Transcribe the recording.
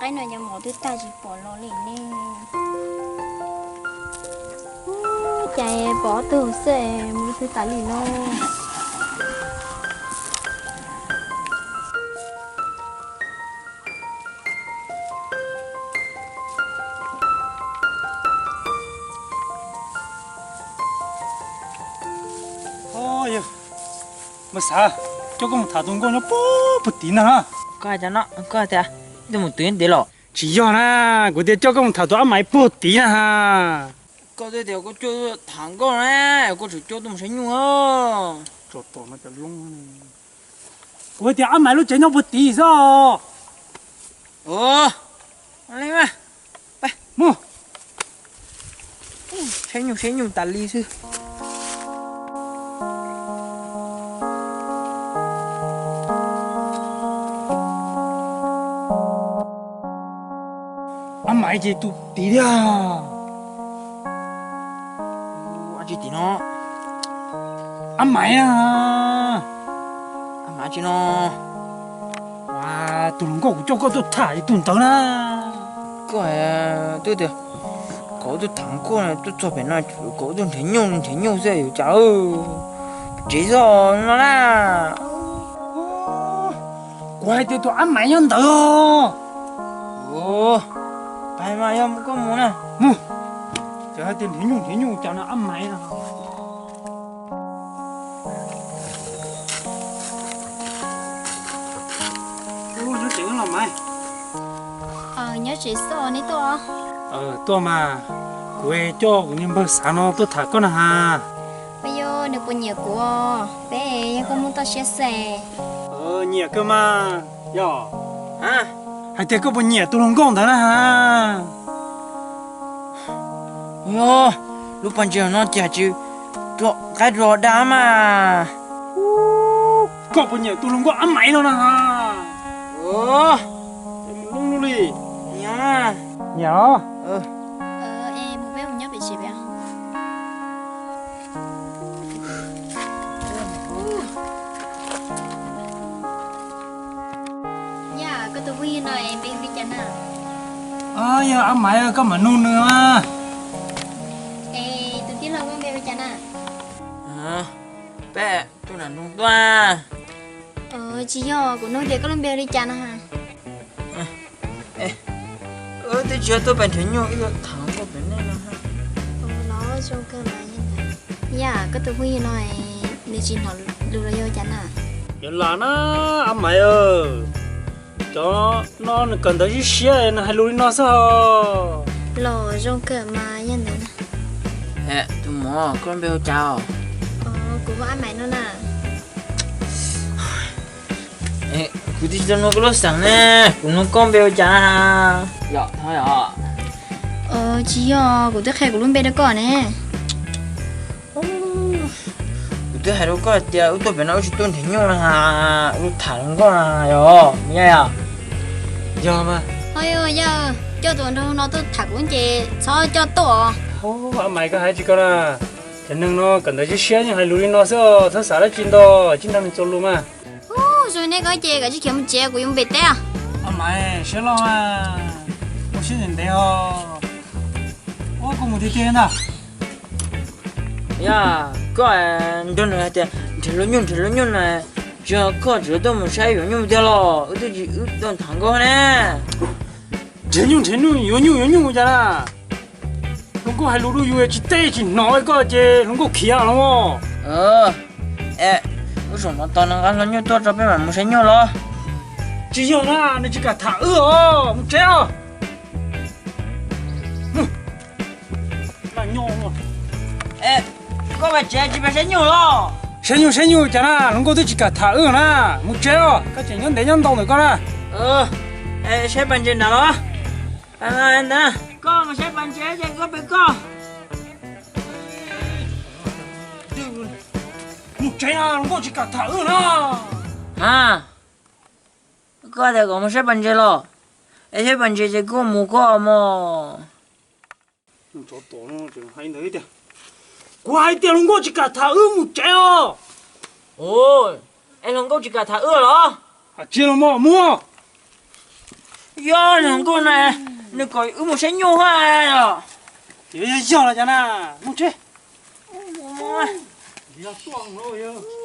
Qaib no yog mov twb tag tsis pom los li ne. Ub, cas pom ob tug xwb mus twb tas li no. Mas xav coj koj mus tham tus nkauj nyob puag tid na. Koj hais tias no, koj hais tias twb mus twv ntev los? Tsis yog na, kuv tias coj koj mus tham tus Ab Maiv puag tid na. Koj twb tias koj coj tham nkauj na, koj tseem coj tuaj mus saib nyuj. Kuv hais tias Ab Maiv lub tsev nyob puag tid xwb. Mus saib nyuj, saib nyuj tas li xwb. Ab Maiv ces tus tid tiag. Ab Maiv, Ab Maiv tsis no. Tus hluas nkauj kuv coj koj tuaj tham tus ntawd na. Koj twb tias kom tuaj tham nkauj, tuaj txog pem no kom tuaj nrhiav nyuj nrhiav nyuj xwb yuav cas tsev xwb no na. Kuv hais tias tus Ab Maiv nyob ntawd. Pais mas yog koj mus na. Mus. Ces hais tias nrhiav nyuj nrhiav nyuj cas no Ab Maiv no. Nyob tsev los Maiv? Nyob tsev xwb, neb tuaj? Tuaj mas, kuv coj kuv niag npawg Xav no tuaj tham koj na has. Ua yog nws puas nyiam kuv? Peb yog koj muaj toj siab xwb. Nyiam kawg mas. Yog, hais tias koj puas nyiam tus hluas nkauj ntawd na has? Yog, lub pas ntses no cas tsis rua qaib rua dag mas. Koj puas nyiam tus hluas nkauj Ab Maiv no na has? Nyiam. Nyiam. Yog koj tus phooj ywg no npe hu li cas na? Yog Ab Maiv, koj mam nug nws mas. Es tus tij laug koj npe hu li cas na? Peb tus nam nug tuaj. Tsis yog, kuv nug tias koj lub npe hu li cas na. Twb tsis yog tuaj pem nrhiav nyuj, wb yuav tham nkauj pem nej no. Los zoo kawg mas. Yog koj tus phooj ywg no nws tsis hnov lus los yog cas na? Yuav lam na, Ab Maiv, cov no nws kawm ntawv siab siab nws hais lus li no xwb os. Los zoo kawg mas yog ntawd na. Tus muam, koj lub npe hu cas? Kuv hu Ab Maiv no na. Kuv twb tsis tau nug koj lub xeem ne, kuv nug koj npe hu cas na. Yog, tsis yog, kuv twb qhia kuv lub npe rau koj ne. Kuv twb hais rau koj tias wb tuaj pem no wb tsis tuaj nrhiav nyuj na, wb tham hluas nkauj na, yog, yog. Yog mas. Yog, coj tus nraug no tuaj tham kuv ces txhob coj tuaj. Ab Maiv, koj hais tsis koj na, cov neeg no kawm ntawv siab siab yeej hais lus li no xwb, txhob xav dab tsi ntau, tsis nrog nws txuas lus mas. Ub, zoo nej koj ces kav tsij khiav mus tsev, kuv yuav mus pem teb. Ab Maiv, siab loj, ua siab ntev ntev os. Ua koj mus tiag tiag ntag. Yog koj nrog nws hais tias nrhiav lub nyuj nrhiav lub nyuj na, tsis yog koj tseem tuaj mus saib yuav nyuj tiag los? Wb twb tsis, wb tuaj tham nkauj ne. Nrhiav nyuj nrhiav nyuj, yuav nyuj yuav nyuj cas na? Hluas nkauj hais lus rau yus tsis teb tsis hnov, koj ces hluas nkauj khiav los. Wb saum no tos nws nqa hlo nyuj tuaj tso peb mam mus saib nyuj los. Tsis yog na, nws tsis kam tham wb os, mus tsev os. Koj pais tsev tsis pais saib nyuj los? Saib nyuj saib nyuj cas na, hluas nkauj twb tsis kam tham wb na. Mus tsev os, koj tseem nyob ntev nyob ntau ntawm koj na. Saib pas ntses ntawd los? Ntawd, koj mus saib pas ntses ces koj pem koj. Mus tsev, hluas nkauj tsis kam tham wb na. Ha, koj tias kom mus saib pas ntses los? Es saib pas ntses ces koj mus koj mog. Tsov tom no hais ntawd tias, kuv hais tias hluas nkauj tsis kam tham wb, mus tsev os. Es hluas nkauj tsis kam tham wb los? Tsis los mas mus. Yog nws nkauj na, nws kom wb mus saib nyuj hab os. Yog yog los cas na, mus tsev. Yog tuaj mus lauj yog.